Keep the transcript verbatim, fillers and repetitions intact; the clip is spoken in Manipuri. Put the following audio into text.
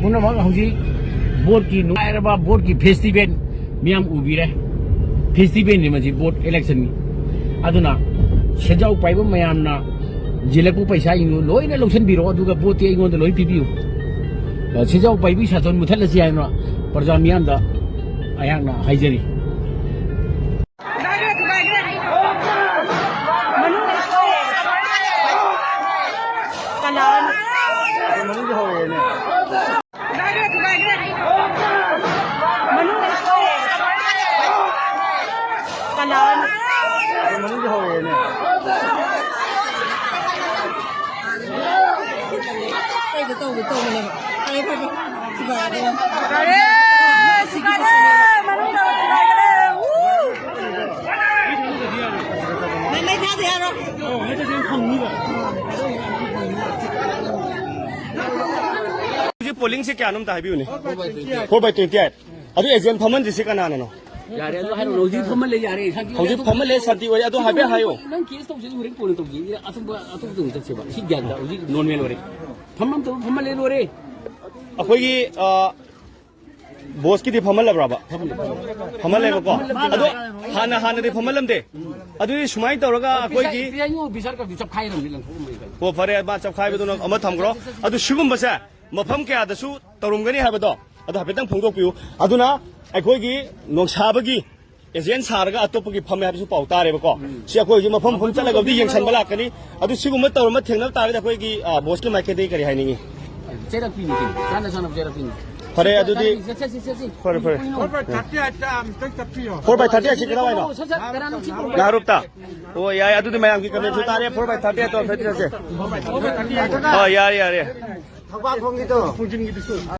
ꯄꯨꯝꯅꯃꯛ ꯍꯧꯖꯤꯛ ꯚꯣꯠꯀꯤ ꯅꯨꯡꯉꯥꯏꯔꯕ ꯚꯣꯠꯀꯤ ꯐꯦꯁꯇꯤꯚꯦꯜ ꯃꯤꯌꯥꯝ ꯎꯕꯤꯔꯦ꯫ ꯐꯦꯁꯇꯤꯚꯦꯜꯅꯤ ꯃꯁꯤ, ꯚꯣꯠ ꯏꯂꯦꯛꯁꯟꯅꯤ꯫ ꯑꯗꯨꯅ ꯁꯦꯟꯖꯥꯎ ꯄꯥꯏꯕ ꯃꯌꯥꯝꯅ ꯌꯦꯜꯂꯛꯄ ꯄꯩꯁꯥꯁꯤꯡꯗꯨ ꯂꯣꯏꯅ ꯂꯧꯁꯤꯟꯕꯤꯔꯣ, ꯑꯗꯨꯒ ꯚꯣꯠꯇꯤ ꯑꯩꯉꯣꯟꯗ ꯂꯣꯏ ꯄꯤꯕꯤꯌꯨ꯫ ꯁꯦꯟꯖꯥꯎ ꯄꯥꯏꯕꯤ ꯁꯥꯁꯟ ꯃꯨꯊꯠꯂꯁꯤ ꯍꯥꯏꯅ ꯄ꯭ꯔꯖꯥ ꯃꯤꯌꯥꯝꯗ ꯑꯩꯍꯥꯛꯅ ꯍꯥꯏꯖꯔꯤ꯫ ꯀꯅꯥꯅꯣ? ꯃꯅꯨꯡꯗ ꯀꯅꯥꯅꯣ? ꯀꯩꯗ ꯇꯧꯒꯦ ꯇꯧꯕꯅꯦꯕ꯫ ꯐꯔꯦ, ꯐꯔꯦ꯫ ꯊꯨꯒꯥꯏꯔꯦ꯫ ꯊꯨꯒꯥꯏꯔꯦ, ꯃꯅꯨꯡꯗ ꯊꯨꯒꯥꯏꯈ꯭ꯔꯦ꯫ ꯎ! ꯃꯩ, ꯃꯩ ꯊꯥꯗ ꯌꯥꯔꯣꯏ꯫ ꯍꯧꯖꯤꯛ ꯄꯣꯂꯤꯡꯁꯦ ꯀꯌꯥꯅꯣ ꯑꯝꯇ ꯍꯥꯏꯕꯤꯌꯨꯅꯦ꯫ Four by twenty eight꯫ ꯑꯗꯨ ꯑꯦꯖꯦꯟ ꯐꯝꯍꯟꯗ꯭ꯔꯤꯁꯦ ꯀꯅꯥꯅꯅꯣ? ꯌꯥꯔꯦ, ꯑꯗꯨ ꯍꯥꯏꯔꯣ꯫ ꯍꯧꯖꯤꯛ ꯐꯝꯍꯜꯂꯦ, ꯌꯥꯔꯦ꯫ ꯍꯧꯖꯤꯛ ꯐꯝꯍꯜꯂꯦ, ꯁꯥꯟꯇꯤ ꯑꯣꯏ꯫ ꯑꯗꯨ ꯍꯥꯏꯐꯦꯠ ꯍꯥꯏꯌꯣ꯫ ꯅꯪ ꯀꯦꯁ ꯇꯧꯁꯤ, ꯍꯣꯔꯦꯟ ꯀꯣꯟꯅ ꯇꯧꯁꯤ꯫ ꯑꯇꯣꯞꯄ, ꯑꯇꯣꯞꯄꯗ ꯑꯃꯨꯛ ꯆꯠꯁꯦꯕ꯫ ꯁꯤ ꯒ꯭ꯌꯥꯟ ꯇꯥ-, ꯍꯧꯖꯤꯛ ꯅꯣꯔꯃꯦꯜ ꯑꯣꯏꯔꯦ꯫ ꯐꯝꯐꯝ ꯊꯣꯛꯄ ꯐꯝꯍꯜꯂꯦ, ꯂꯣꯏꯔꯦ꯫ ꯑꯩꯈꯣꯏꯒꯤ, ꯑ, ꯕꯣꯁꯀꯤꯗꯤ ꯐꯝꯍꯜꯂꯕ꯭ꯔꯕ? ꯐꯝꯍꯜꯂꯦ꯫ ꯐꯝꯍꯜꯂꯦꯕꯀꯣ꯫ ꯐꯝꯍꯜꯂꯦ꯫ ꯑꯗꯣ ꯍꯥꯟꯅ, ꯍꯥꯟꯅꯗꯤ ꯐꯝꯍꯜꯂꯝꯗꯦ꯫ ꯑꯗꯨꯗꯤ ꯁꯨꯃꯥꯏꯅ ꯇꯧꯔꯒ ꯑꯩꯈꯣꯏꯒꯤ ꯄ꯭ꯔꯤꯖꯥꯏꯗꯤꯡ ꯑꯣꯐꯤꯁꯔꯒꯗꯤ ꯆꯞꯈꯥꯏꯔꯝꯅꯤ, ꯂꯪꯊꯣꯛꯑꯝꯃꯅꯤ ꯀꯩꯅꯣ꯫ ꯑꯣ, ꯐꯔꯦ, ꯃꯥ ꯆꯞꯈꯥꯏꯕꯗꯨꯅ ꯑꯃ ꯊꯝꯈ꯭ꯔꯣ꯫ ꯑꯗꯨ ꯁꯤꯒꯨꯝꯕꯁꯦ ꯃꯐꯝ ꯀꯌꯥꯗꯁꯨ ꯇꯧꯔꯝꯒꯅꯤ ꯍꯥꯏꯕꯗꯣ ꯑꯗꯨ ꯍꯥꯏꯐꯦꯠꯇꯪ ꯐꯣꯡꯗꯣꯛꯄꯤꯌꯨ꯫ ꯑꯗꯨꯅ ꯑꯩꯈꯣꯏꯒꯤ ꯅꯣꯡꯁꯥꯕꯒꯤ ꯑꯦꯖꯦꯟ ꯁꯥꯔꯒ ꯑꯇꯣꯞꯄꯒꯤ ꯐꯝꯃꯦ ꯍꯥꯏꯕꯁꯨ ꯄꯥꯎ ꯇꯥꯔꯦꯕꯀꯣ꯫ ꯎꯝ꯫ ꯁꯤ ꯑꯩꯈꯣꯏ ꯍꯧꯖꯤꯛ ꯃꯐꯝ ꯃꯐꯝ ꯆꯠꯂꯒꯕꯨꯗꯤ ꯌꯦꯡꯁꯟꯕ ꯂꯥꯛꯀꯅꯤ꯫ ꯑꯗꯨ ꯁꯤꯒꯨꯝꯕ ꯇꯧꯔꯝꯕ ꯊꯦꯡꯅꯕ ꯇꯥꯔꯒꯗꯤ ꯑꯩꯈꯣꯏꯒꯤ, ꯑ, ꯕꯣꯁꯀꯤ ꯃꯥꯏꯀꯩꯗꯒꯤ ꯀꯔꯤ ꯍꯥꯏꯅꯤꯡꯉꯤ? ꯆꯩꯔꯛꯄꯤꯅꯤ ꯀꯩꯅꯣ꯫ ꯆꯥꯅ ꯆꯥꯅꯕ ꯆꯩꯔꯛꯄꯤꯅꯤ꯫ ꯐꯔꯦ, ꯑꯗꯨꯗꯤ ꯆꯠꯁꯤ, ꯆꯠꯁꯤ, ꯆꯠꯁꯤ꯫ ꯐꯔꯦ, ꯐꯔꯦ꯫ ꯀꯩꯅꯣ? Four by thirty ꯑꯝꯇꯪ ꯆꯠꯄꯤꯌꯣ꯫ Four by thirty ꯑꯁꯤ ꯀꯗꯥꯏꯋꯥꯏꯅꯣ? ꯁꯠ, ꯁꯠ, ꯀꯅꯥꯅꯣ ꯁꯤ? ꯅꯍꯥꯔꯣꯞꯇ꯫ ꯑꯣ, ꯌꯥꯏ, ꯑꯗꯨꯗꯤ ꯃꯌꯥꯝꯒꯤ comment ꯁꯨ ꯇꯥꯔꯦ꯫ Four by thirty ꯑꯗꯣ ꯆꯠꯁꯦ꯫ ꯑꯣ, ꯌꯥꯔꯦ, ꯌꯥꯔꯦ꯫ ꯊꯧꯕꯥꯜ ꯈꯣꯡꯒꯤꯗꯣ꯫